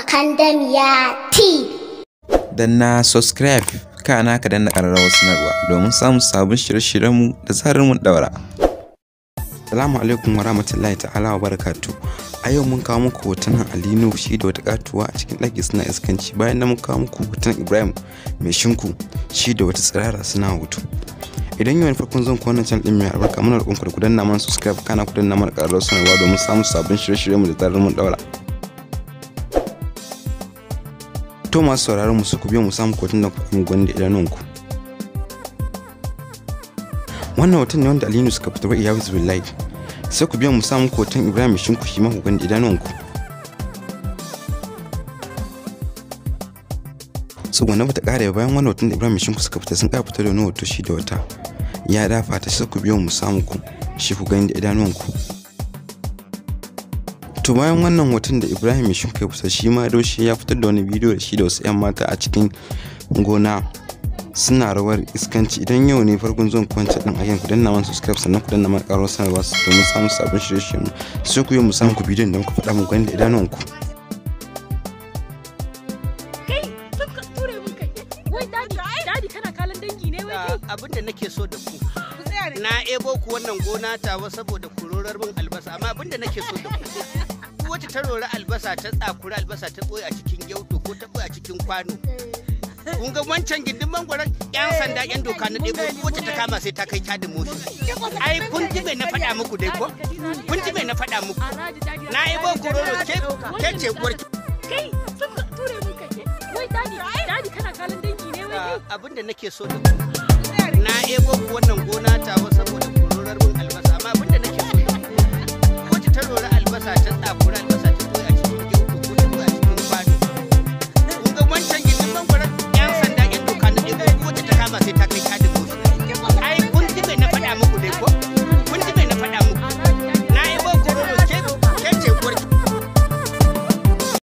Bakandamiya TV. Danna subscribe kana ka danna ƙararrawar sanarwa domin samun sabon shirye-shiryenmu da zarar mun ɗaura. Salamu alaikum wa rahmatullahi ta'ala wa barakatu. A yau mun kawo muku hotunan Ali Nuhu shi da wata katuwa a cikin ɗaki suna iskanci, bayan da mun kawo muku hotunan Ibrahim mai shinku shi da wata tsirara suna hoto. Idan yau ne farkon zan ku wannan channel ɗin mai albarka, muna roƙon ku da ku danna mana subscribe kana ku danna mana ƙararrawar sanarwa domin samun sabbin shirye-shiryenmu da zarar mun ɗaura. To masu sauraron mu, su ku biyo mu samu hoton da kuma gwanda idanunku. Wannan hoton ne wanda Alinu suka fitar iya billahi. Sai ku biyo mu samu hoton Ibrahim Shinku shi ma ku gani idanunku. So wannan bata kare bayan wannan hoton da Ibrahim Shinku suka fita, sun kara fitar da wani hoto shi da wata ya dafa ta. Sai ku biyo mu samu ku shi ku gani da idanunku. To bayan wannan hoton da Ibrahim Shinku ya fita, shi ma Doshi ya fitar da wani bidiyo da shi da wasu 'yan mata a cikin gona suna rawar iskanci. Idan yau ne farkon zuwan ku wancan ɗin ayyan, ku danna mana subscribe sannan ku danna mana ƙarar sanarwa domin samun sabbin shirye-shiryen. Sai ku yi mu samu ku bidiyon da muka faɗa mu gani da idanuwanku. Kai, sun ka ture mun kai. Wai daddy, daddy, kana kalan dangi ne wai kai? Abin da nake so da ku, na ebo ku wannan gona tawa saboda ku rorar min albasa, amma abin da nake so da ku, wacce ta rora albasa, ta tsakuri albasa, ta boye a cikin gyauto ko ta boye a cikin kwano, kun ga wancan gindin mangwaron, yan sanda yan doka na ɗebo, wacce ta kama sai ta kai cadin motion. Ai kun ji me na faɗa muku dai ko? Kun ji me na faɗa muku? Na ebo ku roro, ke ke ce uwar. Kai, sun ka ture mun kai. Wai daddy, daddy, kana kalan dangi ne wai kai? Abin da nake so da ku, na ebo ku wannan gona tawa saboda ku rorar min albasa, amma abin da nake so da ku, wacce ta rora albasa, ta tsakuri albasa